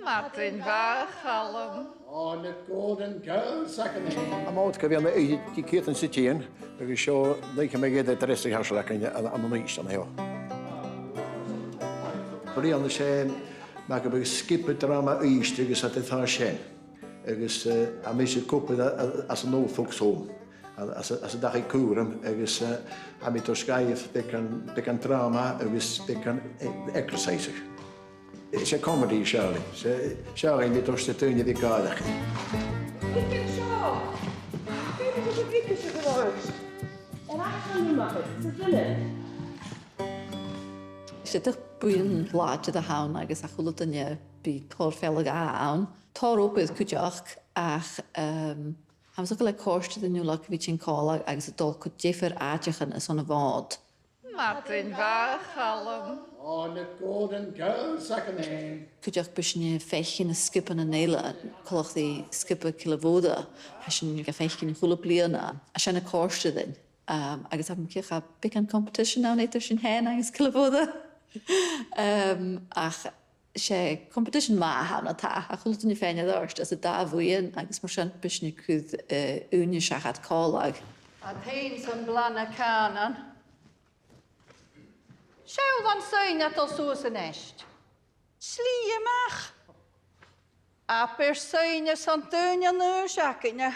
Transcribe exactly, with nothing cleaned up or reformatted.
Madainn mhath, a Chaluim. Oh, the Golden Girls, a Chaluim. Am Mòd, gu bheil mi aig Ceuta sa tighinn, agus seo, nì mi ged a dhreis a tha seo againn an, an, an Uibhist an seo. Brian, 's e, mar gum biodh sgioba dràma Uibhist agus a tha sin. Agus, eh, tha mise cupla a, a, às an Old Folks' Home, a, às, às an dachaigh cùraim, agus, eh, tha mi toirt dhaibh beagan, beagan dràma agus beagan, eh, exercise. 'S e comedy, Shirley. 'S e, Shirley, mi toirt dhaibh daoine a bhith gàireach. Look at Shaw! Baby, look at Rita, she goes. And I can't remember. It's a villain. 'S e dìreach buidheann làidir a th' ann agus a h-uile duine, bidh tòrr fealla-dhà ann. Tòrr obair cuideachd, ach, ehm, tha mi a' smaoineachadh gu bheil e a' còrdadh ri daoine uile a bhith a' tighinn còmhla agus a' dol gu diofar àiteachan airson a' Mhòid. Madainn mhath, a Chaluim. Oh, the Golden Girls, a Chaluim. Cuideachd bidh sinn a' faicinn na sgiobaidhean eile, coltach ri sgioba Cille Mhoire, tha sinn ga faicinn a h-uile bliadhna, tha sin a' còrdadh rinn. Ehm, agus tha mi cinnteach gu bheil beagan competition ann eadar sinn fhèin agus Cille Mhoire. Ehm, ach 's e competition math a th' ann, a tha, a h-uile duine fhèin air adhart anns an dà bhuidheann, agus mar sin bidh sinn a' cur, eh, ùine seachad còmhla. A' tighinn son Blag na Cànain. Seall an soidhne a' dol suas a-nis. Slighe a-mach. Abair soidhne son daoine an aois againne.